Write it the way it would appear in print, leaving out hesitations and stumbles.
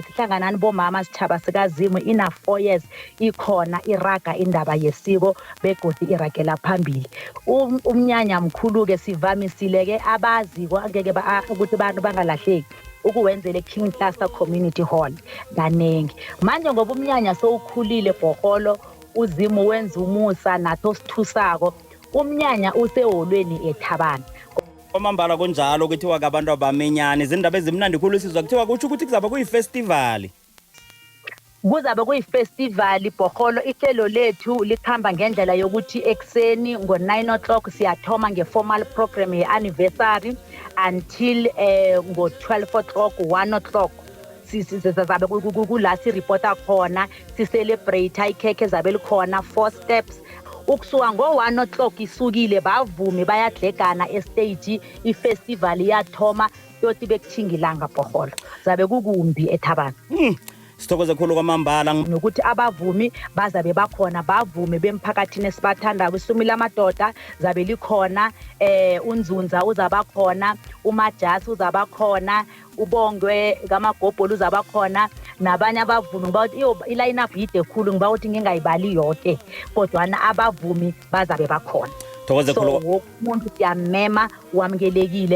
Sihlanganani bomama, sitjhaba sikaZimu, ina 4 years ikhona, iraga indaba yesiko begodi iragela phambili. Umnyanya mkhulu-ke, sivamisile-ke abaziko angeke ukuthi abantu bangalahleki ukuwenzele King Cluster Community Hall kaningi. Manje ngoba umnyanya sowukhulile, bhoholo, uZimu wenza umusa nathi osithusako, umnyanya useholweni eThabana. Kwamambala kunjalo, kuthiwa kabantu abaminyani zindaba ezimnandi khulu. Sizwa kuthiwa kutsho ukuthi kuzaba kuyifestivali. Kuzabe kuyifestivali, bhoholo. Ihlelo lethu likhamba ngendlela yokuthi ekuseni ngo-9 o'clock siyathoma nge-formal program ye-anniversary until ngo-12 o'clock, 1 o'clock sizabe kula siripota khona, si-celebrate ikhekhe ezabe likhona, four steps. Ukusuka ngo-1 o'clock isukile, bavumi bayadlegana e-stage, ifestival iyathoma yoti bekuthinga ilanga, bhoholo, zabe kukumbi eThabana. Sithokoze khulu kwamambala. Nokuthi abavumi bazabe bakhona, bavumi bemphakathini esibathandako, isumi lamadoda zabe likhona, uNzunza uzaba khona, uMajasi uzaba khona, uBongwe kaMagobholo uzaba khona, nabanye abavumi. Ngiba ukuthi iyo i-line up yide khulu, ngiba ukuthi ngingayibali yoke, kodwana abavumi bazabe bakhona. Thokoze So khulu. Woke umuntu siyamema, wamukelekile.